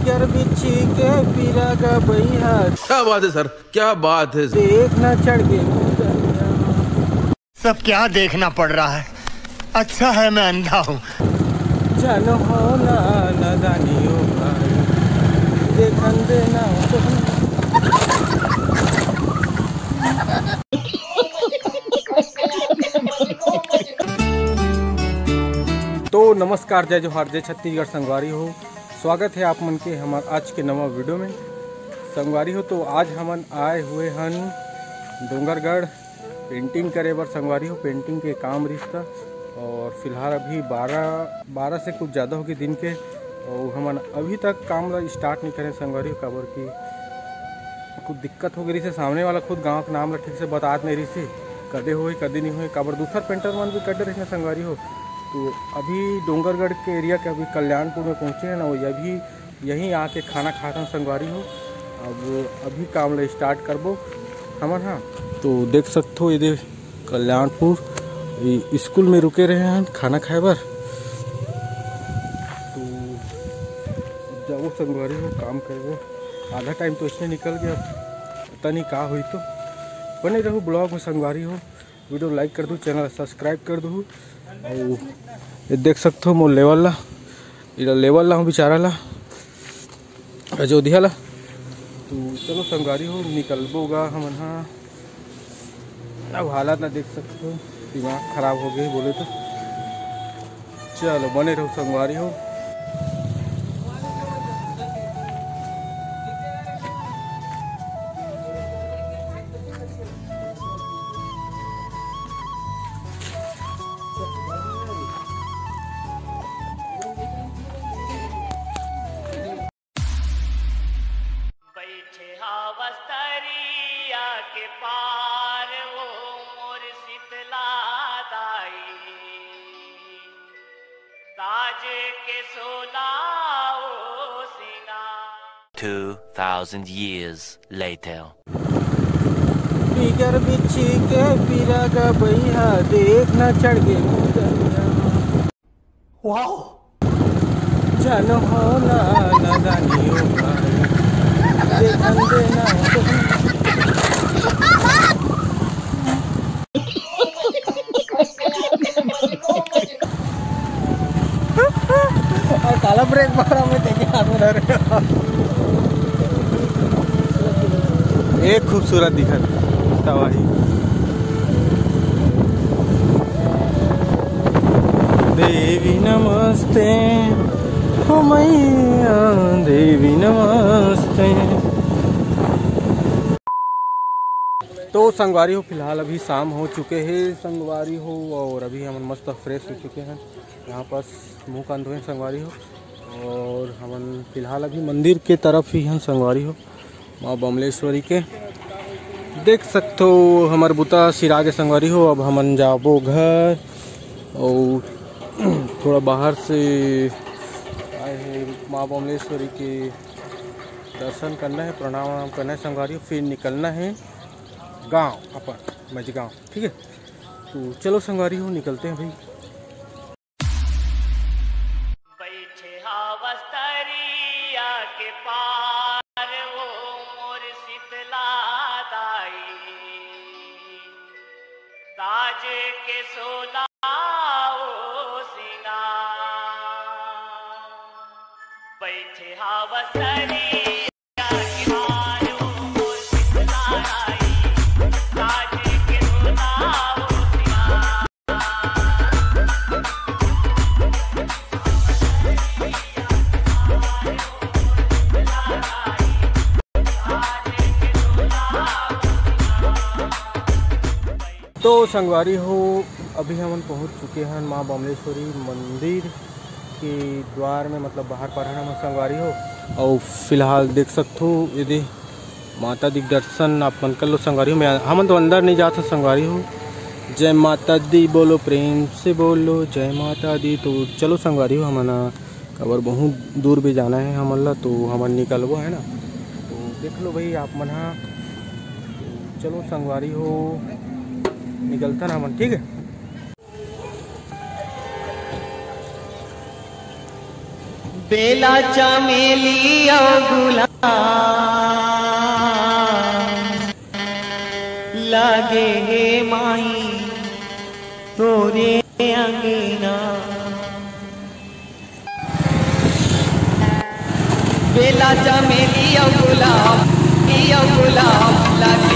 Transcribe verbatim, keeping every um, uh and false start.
कर बिच्छी के पीरा गबई हा। क्या बात है सर, क्या बात है। देख ना चढ़ के मुदरिया। सब क्या देखना पड़ रहा है, अच्छा है मैं अंधा हूँ। जानो हो ना, नादानी हो भाई, देखन देना। तो नमस्कार, जय जोहार, जय छत्तीसगढ़ संगवारी हो। स्वागत है आप मन के हमार आज के नवा वीडियो में। संगवारी हो, तो आज हमन आए हुए हन डोंगरगढ़ पेंटिंग करे बर। संगवारी हो, पेंटिंग के काम रिश्ता, और फिलहाल अभी बारह, बारह से कुछ ज़्यादा होगी दिन के, और हमन अभी तक काम ला स्टार्ट नहीं करें संगवारी हो, काबर कि कुछ दिक्कत हो गई से सामने वाला खुद गांव के नाम ला ठीक से बतात नहीं रही से, कदे होए कदे नहीं होए, काबर दूसर पेंटर मन भी कटे रही संगवारी हो। तो अभी डोंगरगढ़ के एरिया के अभी कल्याणपुर में पहुँचे हैं ना, वही अभी यहीं आके खाना खाथन संगवारी हो। अब अभी काम ला स्टार्ट करबो हमन हा। तो देख सकथो, ये दे कल्याणपुर, ये स्कूल में रुके रहे हैं खाना खाए बर। तो जाओ संगवारी हो, काम करबो। आधा टाइम तो इसमें निकल गया, पता नहीं का हुई। तो बने रहू ब्लॉग में संगवारी हो। वीडियो लाइक कर दू, चैनल सब्सक्राइब कर दू। और ये देख सकथो मोर लेवल ला, इला लेवल ला हूँ बेचारा ला, अजोधिया ला। तो चलो संगवारी हो, निकलबो गा हमन हा। अब हालत ला देख सकथो, दिमाग खराब हो गए बोले तो। चलो बने रहो संगवारी हो। बैठे हावस तरिया के पार, ओ मोर शीतला दाई, ताज के सोला ओ सिंगार। Two thousand years later. बिगर बिच्छी के पीरा गबई हा, देख ना चढ़ के मुदरिया। वाओ। जानो हो ना, नादानी हो भाई, देखन देना। और काला ब्रेक मारा मैं, देखे हाथ में धरे। एक खूबसूरत दिखत तबाही। देवी नमस्ते, हो मैया देवी नमस्ते। तो संगवारी हो, फिलहाल अभी शाम हो चुके हैं संगवारी हो, और अभी हमन मस्त फ्रेश हो चुके हैं। यहाँ पास मुँह कान धोए संगवारी हो, और हमन फिलहाल अभी मंदिर के तरफ ही हैं संगवारी हो, माँ बमलेश्वरी के। देख सकथो हमर बुता सिरा गे संगवारी हो, अब हमन जाबो घर। और थोड़ा बाहर से आए हैं माँ बमलेश्वरी के दर्शन करना है, प्रणाम वणाम करना है संगवारी हो, फिर निकलना है गांव अपन मजगांव, ठीक है। तो चलो संगवारी हो, निकलते हैं भाई। बैठे हावस तरिया के पार, ओ मोर शीतला दाई, ताज के सोला ओ सिंगार। बैठे हावस तरिया के पार, ओ मोर शीतला दाई, ताज के सोला ओ सिंगार। तो संगवारी हो, अभी हमन पहुंच चुके हैं माँ बमलेश्वरी मंदिर के द्वार में, मतलब बाहर पर हमन संगवारी हो। और फिलहाल देख सकथो, ये दे माता दी के दर्शन आप मन कर लो संगवारी हो। मैं, हमन तो अंदर नहीं जात हन संगवारी हो। जय माता दी बोलो, प्रेम से बोलो जय माता दी। तो चलो संगवारी हो, हमन काबर बहुत दूर भी जाना है हमन ला, तो हमन निकलबो, है ना। तो देख लो भाई आप मन हा, तो चलो संगवारी हो, निकलथन हमन, ठीक है। बेला चमेली अउ गुलाब लगे हे माई तोरे अंगना। बेला चमेली अउ गुलाब, अउ गुलाब लगे